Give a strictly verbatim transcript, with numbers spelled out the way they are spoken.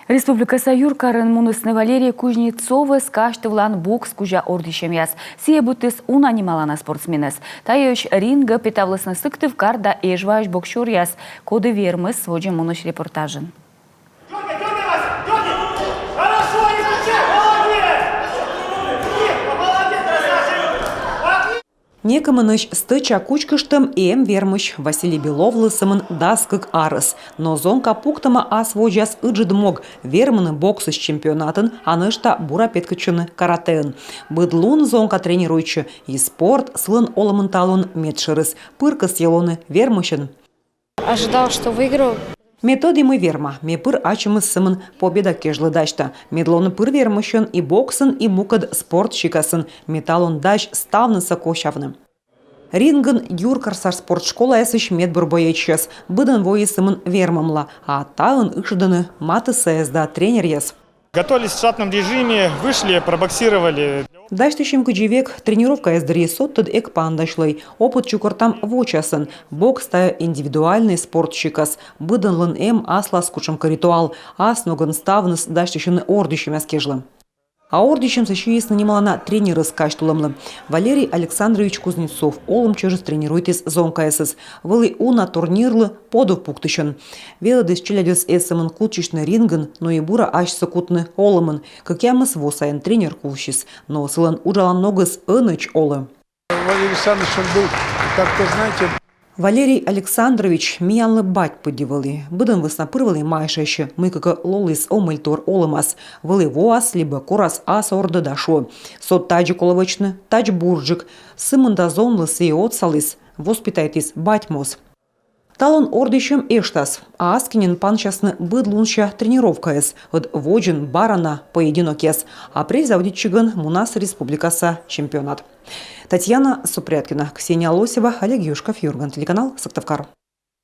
Республикаса юркарын мунісны Валерий Кузнецовӧс казьтывлан бокс кузя ордйысьӧмъяс. Сійӧ быдтіс уна нималана спортсменӧс. Тайӧс рингӧ петавлісны Сыктывкар да Эжваысь боксёръяс. Коді вермис, водзӧ мунысь репортажын. Некымынысь стӧча кучкыштӧм эм вермысь. Василий Беловлы сӧмын дас кык арӧс. Но зонка пуктӧма ас водзас ыджыд мог: вермыны боксысь чемпионатын, а нӧшта бура петкӧдчыны каратэын. Быд лун зонка тренируйтчӧ, и спорт сылӧн олӧмын талун медшӧрыс. Пыр кӧсйӧ лоны вермысьӧн. Ожидал, что выиграю. Ме тӧді, мый верма. Ме пыр ачымыс сӧмын победа кежлӧ дасьта. Мед лоны пыр вермысьӧн и боксын, и мукӧд спорт сикасын. Ме талун дась ставнысӧ косявны. Рингын юркарса спорт школаясысь медбур боецъяс. Быдӧн воис сӧмын вермӧмла, а таын ышӧдӧны матыссаяс да тренеръяс. Готовились в штатном режиме, вышли, пробоксировали. Дасьтысим кыдзи век. Тренировкаяс дырйи содтӧд эг паныдасьлӧй. Опыт чукӧртам вочасӧн. Бокс — тайӧ индивидуальнӧй спорт сикас. Быдӧнлӧн эм аслас кутшӧмкӧ ритуал. Ас ногӧн ставныс дасьтысьӧны ордйысьӧмъяс кежлӧ. А ордйысьӧмсӧ сиисны нималана тренерӧс казьтылӧмлы. Валерий Александрович Кузнецов олӧм чӧжыс тренируйтіс зонкаясӧс. Вӧлі уна турнирлы подув пуктысьӧн. Велӧдіс челядьӧс эз сӧмын кутчысьны рингын, но и бура асьсӧ кутны олӧмын. Кӧкъямыс во сайын тренер кувсис, но сылӧн уджалан ногыс ӧнӧдз олӧ. Валерий Александрович, он был, как-то, знаете... Валерий Александрович миянлы бать пыдди вӧлі. Быдӧн вӧсна пыр вӧлі майшасьӧ, мыйкӧ кӧ лоліс омӧльтор олӧмас. Вӧлі воас либӧ корас ас ордӧ да шуӧ: «Со тадзи колӧ вӧчны, тадз бурджык». Сы мында зонлы сійӧ отсаліс, воспитайтіс бать моз. Талун ордйысьӧм эштас. Ас кынӧн пансясны быд лунся тренировкаяс, ӧд водзын бара на поединокъяс. Апрель заводитчигӧн мунас республикаса чемпионат. Татьяна Супряткина, Ксения Лосева, Олег Юшков, «Юрган» телеканал, Сыктывкар.